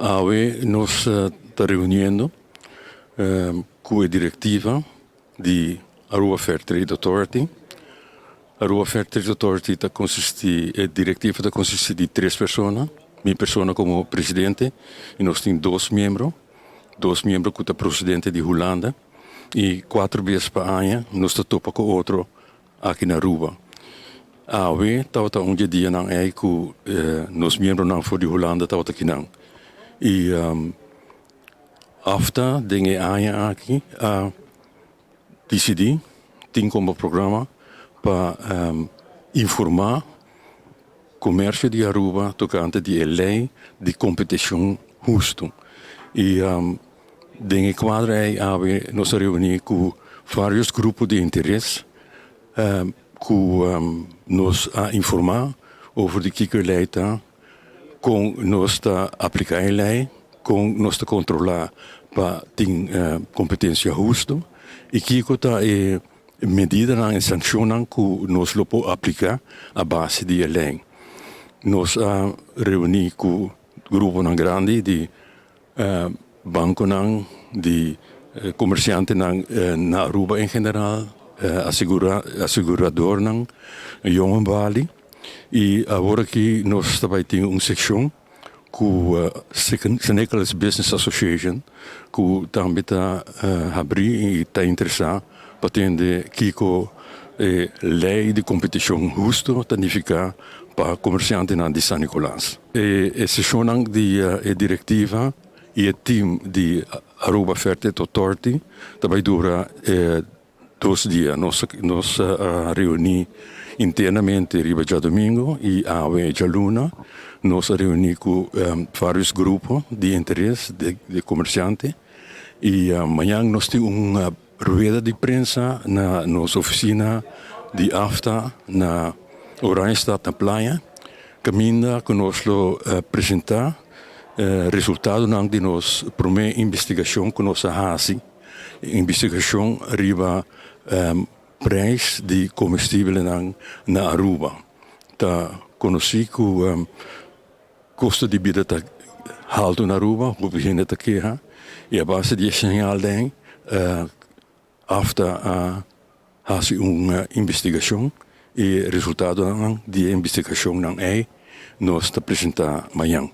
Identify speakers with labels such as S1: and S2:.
S1: Awe nos ta reuniendo cu e directiva di Aruba Fair Trade Authority. Aruba Fair Trade Authority ta consisti, e directiva ta consisti di tres persona, mi persona como presidente y nos tin dos miembro, dos miembro cu ta procedente di Hulanda y cuatro bes pa aña nos ta topa cu otro aki na Aruba. Awe tabata un dje dianan ei ku nos miembronan for di Hulanda tabata kinan. I afta den e aña aki a disidí tin komo programa pa informá komersio di Aruba tokante di e lei di kompetishon hustu. I den e kuadro ei awe nos a reuní ku vários grupo di interes ku nos a informá over di kiko e lei ta, kon nos ta apliká e lei, kon nos ta kontrolá pa tin kompetensia hustu i kiko ta e medidanan, e sankshonnan ku nos lo por apliká a base di e lei. Nos a reuní ku gruponan grandi di bankonan, di komersiantenan na Aruba en general, aseguradornan, Jonge Bali i awor aki nos ta bai tin un sekshon ku San Nicolas Business Association ku tambe ta habrí i ta interesá pa tende kiko e lei di kompetishon hustu ta nifiká pa komersiantenan di San Nicolas. E seshonnan di e direktiva i e tim di Aruba Fair Trade Authority ta bai dura dos dia. Nos a reuní internamente riba djadumingu i awe djaluna nos a reuní ku vários grupo di interes di komersiante i mañan nos tin un rueda di prensa na nos ofisina di AFTA na Oranjestad na Playa kaminda ku nos lo presentá resultadonan di nos promé investigashon ku nos a hasi, investigashon riba prijs di komestibelnan na Aruba. Ta konosí ku kosto di bida ta haltu na Aruba, hopi hende ta keha i a base di e señal den AFTA a hasi un investigashon i resultadonan di e investigashonnan ei nos ta presentá mañan.